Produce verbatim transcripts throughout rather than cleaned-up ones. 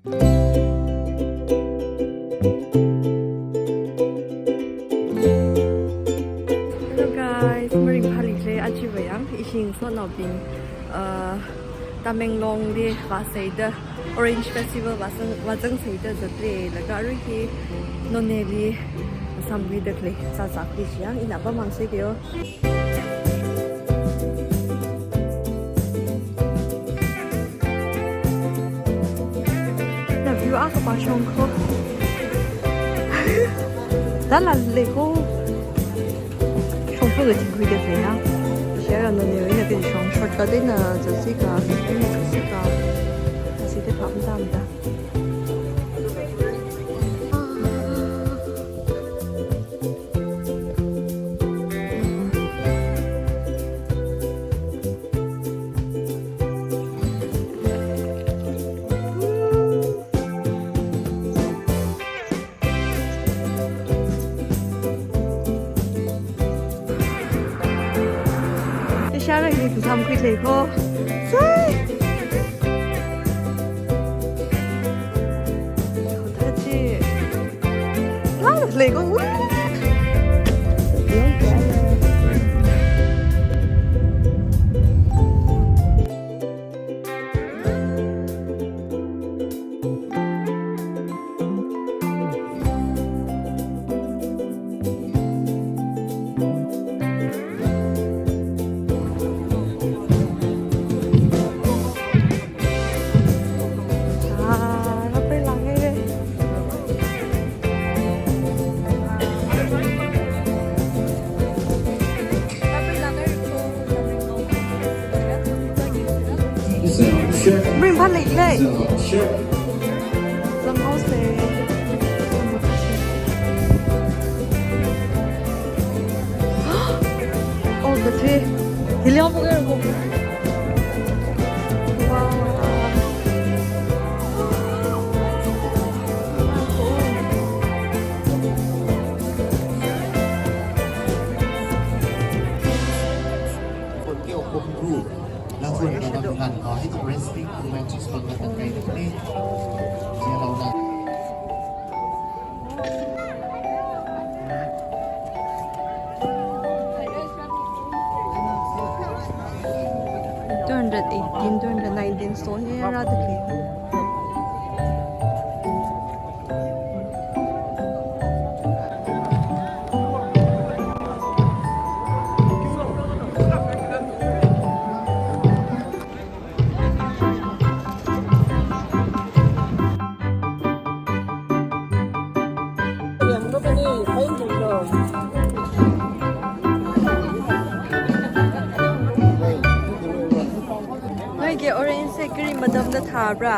Hello guys, maringphāli khalei achiva yang, ishi ngasotnaobing, uh, Tamenglongli vāsāda, Orange Festival vāzang, vāzangseida zatlei, laga arui hi Noneli samkhuida khalei, sāsā khalei chi yang, ina pamhāngsei keo. Na view akha pāshong kho. Dala lei kho. Shongfa kachi khuida khalei na. Share no ne ina kachi shong shortcut eina zatsika, ina zatsika. Asi te pam dam da. Ishara hi kusam kui lei kho. Sai. Kotha chi. Wow, lei kho. Woo! Ringphālei lei. Zanghaosei. Oh, kathei. Helium ko. Wow. Two hundred eighteen, two hundred nineteen stone hi rāda khalei. ꯅꯣꯏꯒꯤ orange ꯁꯦ ꯀꯔꯤ ꯃꯇꯝꯗ ꯊꯥꯕ꯭ꯔꯥ?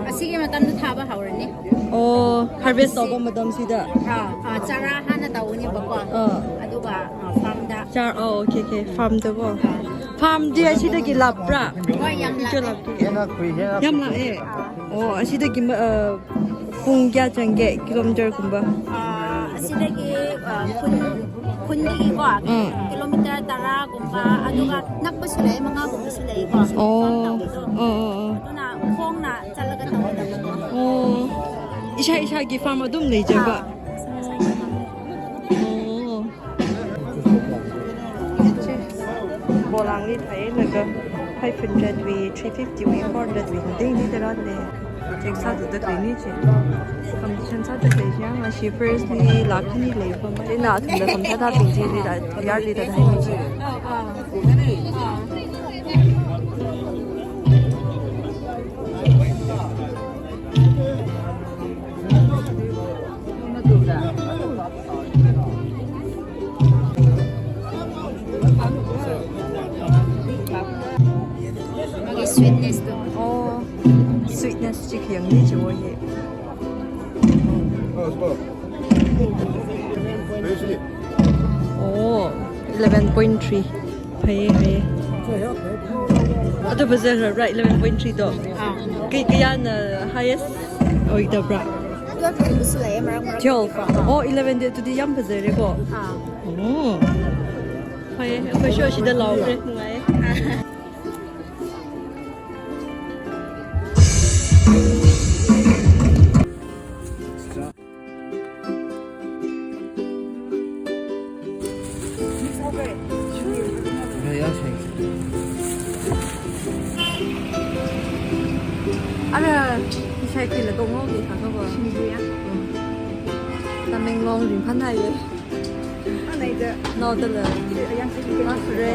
ꯑꯁꯤꯒꯤ ꯃꯇꯝꯗ ꯊꯥꯕ ꯍꯧꯔꯅꯤ꯫ ꯑꯣ, harvest ꯇꯧꯕ ꯃꯇꯝꯁꯤꯗ? ꯑꯥ, ꯑꯥ, ꯆꯥꯔꯥ ꯍꯥꯟꯅ ꯇꯧꯒꯅꯦꯕꯀꯣ꯫ ꯑꯥ꯫ ꯑꯗꯨꯒ, ꯑꯥ, farm ꯗ꯫ ꯆꯥꯔ, ꯑꯣ, okay, okay, farm ꯗꯀꯣ꯫ ꯑꯥ꯫ Farm ꯗꯤ ꯑꯁꯤꯗꯒꯤ ꯂꯥꯞꯄ꯭ꯔꯥ? ꯍꯣꯏ, ꯌꯥꯝ ꯂꯥꯞꯄꯦ꯫ ꯀꯌꯥ ꯂꯥꯞꯀꯦ? ꯍꯦꯟꯅ ꯈꯨꯏ, ꯍꯦꯟꯅ ꯌꯥꯝ ꯈꯨꯏ꯫ ꯂꯥꯛꯑꯦ꯫ ꯑꯥ꯫ ꯑꯣ, ꯑꯁꯤꯗꯒꯤ ꯃ-, ꯑ, ꯄꯨꯡ ꯀꯌꯥ ꯆꯪꯒꯦ? Kilometer ꯒꯨꯝꯕ? ꯑꯥ, ꯑꯁꯤꯗꯒꯤ, ꯑꯥ, ꯈꯨꯟ, ꯈꯨꯟꯗꯒꯤꯀꯣ, ꯎꯝ꯫ Kilometer ꯇꯔꯥꯒꯨꯝꯕ, ꯑꯗꯨꯒ ꯅꯛꯄꯁꯨ ꯂꯩ, ꯃꯉꯥꯒꯨꯝꯕꯁꯨ ꯂꯩꯀꯣ꯫ ꯑꯣ꯫ Farm ꯇꯧꯕꯗꯣ꯫ ꯑꯣ, ꯑꯣ, ꯑꯣ꯫ ꯑꯗꯨꯅ ꯈꯣꯡꯅ ꯆꯠꯂꯒ ꯇꯧꯒꯗꯕꯀꯣ꯫ ꯑꯣ꯫ ꯏꯁꯥ ꯏꯁꯥꯒꯤ farm ꯑꯗꯨꯝ ꯂꯩꯖꯕ? ꯑꯥ, ꯏꯁꯥ ꯏꯁꯥꯒꯤ farm꯫ ꯑꯣ꯫ ꯄꯣꯂꯥꯡꯂꯤ ꯊꯥꯏꯌꯦ, ꯅꯒ five hundred ꯋꯤ, three fifty ꯋꯤ, four hundred ꯋꯤ, ꯗꯤꯡ ꯗꯤꯡ ꯗꯔꯥ ꯂꯩ꯫ Check ꯁꯥꯗꯨꯗ ꯂꯩꯅꯤ ꯆꯦ꯫ Competition ꯁꯥꯗ ꯂꯩ, ꯌꯥꯡ ꯑꯁꯤ first ꯂꯤ ꯂꯥꯛꯈꯤꯅꯤ ꯂꯩ, ꯐꯝ ꯑꯩꯅ ꯑꯊꯨꯝꯗ ꯐꯝ ꯁꯥꯗ ꯄꯤꯡ ꯆꯦ ꯂꯤꯗ, ꯌꯥꯔ ꯂꯤꯗ ꯍꯥꯏꯅꯤ ꯆꯦ꯫ ꯃꯥꯒꯤ sweetness ꯇꯣ꯫ ꯑꯣ, sweetness ꯁꯤ ꯈꯌꯥꯡꯗꯤ ꯆꯤꯑꯣꯏꯌꯦ꯫ ꯑꯣ, eleven point three꯫ ꯐꯩꯌꯦ, ꯐꯩꯌꯦ꯫ ꯑꯗꯨ ꯐꯖꯈ꯭ꯔꯕ꯭ꯔꯥ, eleven point three ꯗꯣ? ꯑꯥ꯫ ꯀꯩ-, ꯀꯌꯥꯅ highest ꯑꯣꯏꯗꯕ꯭ꯔꯥ? Twelve ꯀꯨꯝꯕꯁꯨ ꯂꯩꯌꯦ, ꯃꯔꯛ ꯃꯔꯛ꯫ Twelve? ꯑꯣ, eleven ꯗꯤ ꯑꯗꯨꯗꯤ ꯌꯥꯝ ꯐꯖꯔꯦꯀꯣ꯫ ꯑꯥ꯫ ꯑꯣ꯫ ꯐꯩꯌꯦ, ꯑꯩꯈꯣꯏꯁꯨ ꯑꯁꯤꯗ ꯂꯥꯎꯈ꯭ꯔꯦ, ꯅꯨꯡꯉꯥꯏꯌꯦ꯫ ꯑꯥ꯫ Ara, ishai khuilaga ngaoli kha kha ba. Singjuya. Tamenglong ringphānai ye. Anaida. Naodala. Yang sing. Mafre.